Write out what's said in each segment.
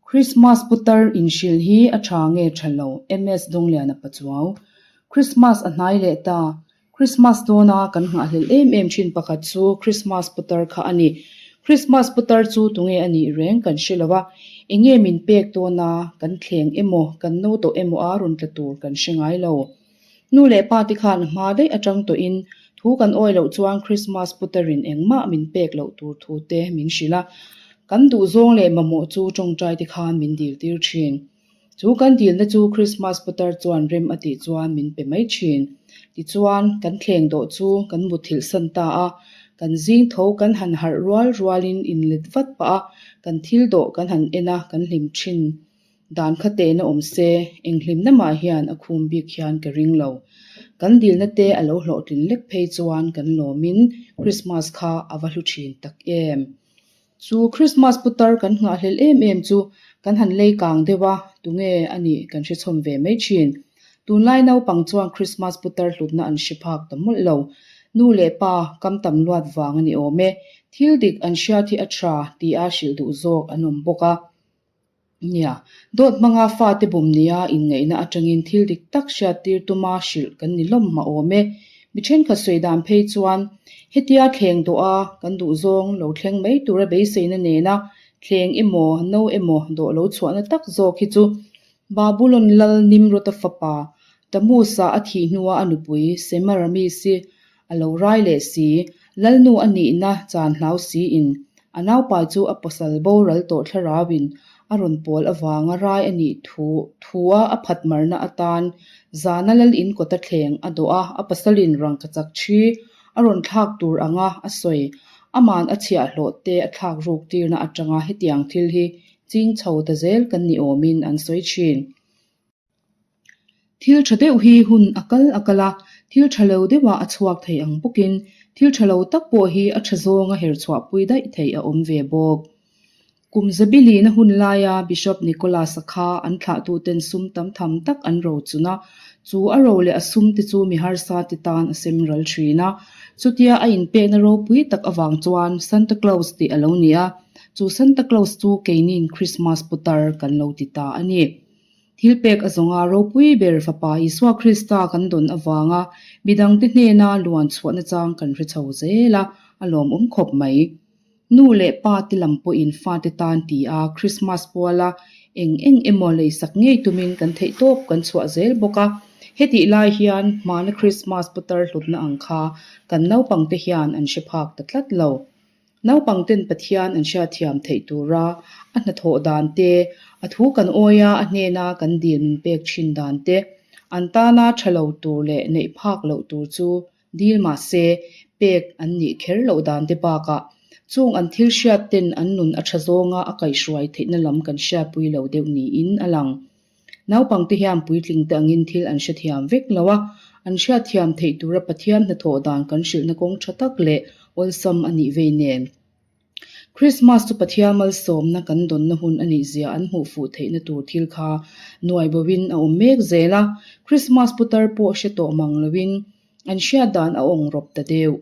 Krismas putar inhrilh hi a tha nge tha lo? MS Dawngliana Pachuau. Krismas a hnai leh ta. Krismas dawna kan nghahhlelh em em thin pakhat chu Krismas putar kha a ni. Krismas putar chu tunge a nih reng kan hre lo a, enge min pek dawna kan thleng emaw kan no tawh emaw a rawn tla tur kan hre ngai lo. Nu leh pa te khan hma daih atang tawhin thu kan awi loh chuan Krismas putarin engmah min pek loh tur thu te min hrilh a, kan duhzawng leh mamawh chu tawngtai te khan min dil tir thin. Chu kan dilna chu Krismas putar chuan rem a tih chuan min pe mai thin. Tichuan, kan thleng dawh chu kan muthilh san ta a, kan zing tho kan han harh rual rualin inlet vat pah a, kan thil dawh kan han en a, kan hlim thin. Dan kha tehna awm se, eng hlimna mah hian a khum bik hian ka ring lo. Kan dilna te a lo hlawhtlin lek phei chuan kan lawmin Krismas kha a va hlu thin tak em. Chu Krismas putar kan nghahhlelh em em chu kan han lei kang deuh a, tunge a nih kan hre chhawm ve mai thin. Tunlai naupang chuan Krismas putar hlutna an hre phak ta mawlh lo. Nu leh pa kam tam luat vang a ni awm e. Thil dik an hriat hi a tha tia hrilh duh zawk an awm bawk a. Nia, dawt hmanga fate bum nia inngaihna atangin thil dik tak hriattir tuma hrilh kan ni lawm mah awm e. Mi thenkhat sawi dan phei chuan hetia thleng dawha kan duhzawng lo thleng mai tura beiseina nena thleng emaw no emaw dawh lo chhuahna tak zawk hi chu Babulon lal Nimrod-a fapa Tammuz-a a thih hnua a nupui Semiramis-i A lo rai leh si, Lalnu a nihna chan hlau siin a naupai chu a pasal boral tawh thlarauin a rawn pawl avanga rai a nih thu thua a phat marna atan zana lal in kawta thleng a dawh a, a pasalin rangkachak thi a rawn thlak tur anga a sawi. Aman a chhiahhlawh te a thlak ruk tirna atanga hetiang thil hi ching chho ta zel kan ni awmin an sawi thin. Thil tha deuh hi hun a kal a kal a, thil tha lo deuhah a chhuak thei ang bawkin thil tha lo tak pawh hi a tha zawnga her chhuahpui daih theih a awm ve bawk. Kum zabilina hun laia Bishop Nicholas-a kha an thlahtuten sum tam tham tak an ro chun a, chu a ro leh a sum te chu mi harsa te tan a sem ral thin a. Chutia a inpekna ropui tak avang chuan Santa Claus tih a lo ni a, chu Santa Claus chu keini'n Christmas putar kan lo ti ta a ni. Thilpek a zawnga ropui ber Fapa Isua Krista kan dawn avanga midangte hnena luan chhuahna chang kan hre chho zel a, a lawmawm khawp mai. Nu leh pa te lam pawhin fate tan ti a Krismas puala eng eng emaw leisak ngei tumin kan theihtawp kan chhuah zel bawk a. Hetih lai hian hmana Krismas putar hlutna ang kha kan naupangte hian an hre phak ta tlat lo. Naupangten Pathian an hriatthiam theih tura a hnathawh dan te, a thu kan awia a hnena kan dil min pek thin dan te, an tana tha lo tur leh neih phak loh tur chu dil mah se pek an nih kher loh dan te bakah chung an thil hriat ten an nun a tha zawnga a kaihhruai theihna lam kan hriatpui lo deuh niin a lang. Naupangte hian puitlingte angin thil an hrethiam vek lo a, an hriatthiam theih tura Pathian hnathawh dan kan hrilhna kawng tha tak leh awlsam a nih vei nen. Krismas chu Pathian malsawmna kan dawnna hun a nih zia an hmuh fuh theihna tur thil kha nuai boin a awm mek zel a, Krismas putar pawh hre tawh mang loin An hriat dan a awng rawp ta deuh.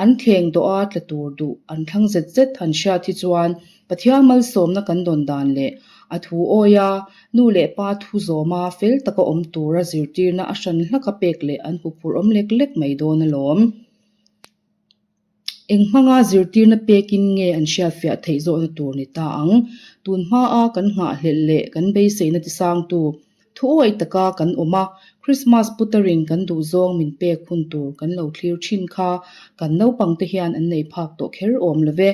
An thleng dawh a tla tur duh an thlang zet zet han hriat hi chuan Pathian malsawmna kan dawn dan leh a thu awia nu leh pa thu zawma fel taka awm tura zirtirna a hran hlaka pek leh an huphurh awm lek lek mai dawn alawm. Eng hmanga zirtirna pekin nge an hriatfiah theih zawhna tur ni ta ang? Tun hmaa kan nghahhlelh leh kan beiseina tisangtu thuawi taka kan awm a, Krismas putarin kan duhzawng min pek hun tur kan lo thlir thin kha kan naupangte hian an nei phak tawh kher awm lo ve.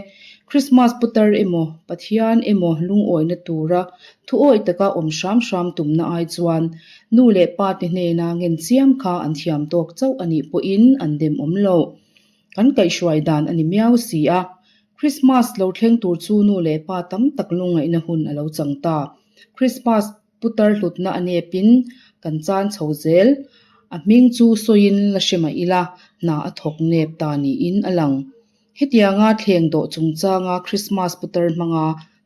Krismas putar emaw, Pathian emaw lungawina tura thuawi taka awm hram hram tumna ai chuan nu leh pate hnena ngen chiam kha an thiam tawk chauh a nih pawhin an demawm lo. Kan kaihhruai dan a ni miau si a. Krismas lo thleng tur chu nu leh pa tam tak lungngaihna hun a lo chang ta. Krismas putar hlutna a nepin kan chan chho zel. A hming chu sawiin la hre mah ila, hna a thawk nep ta niin a lang. Hetianga thleng dawh chungchanga Krismas putar hmanga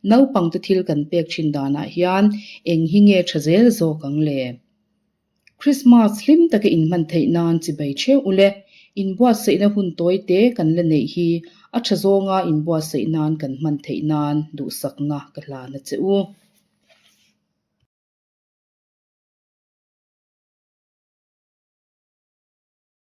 naupangte thil kan pek thin danah hian eng hi nge tha zel zawk ang le? Krismas hlim taka inhman theih nan chibai theuh ule, inbuatsaihna hun tawi te kan la neih hi a tha zawnga inbuatsaih nan kan hman theih nan duhsakna ka hlan a che u.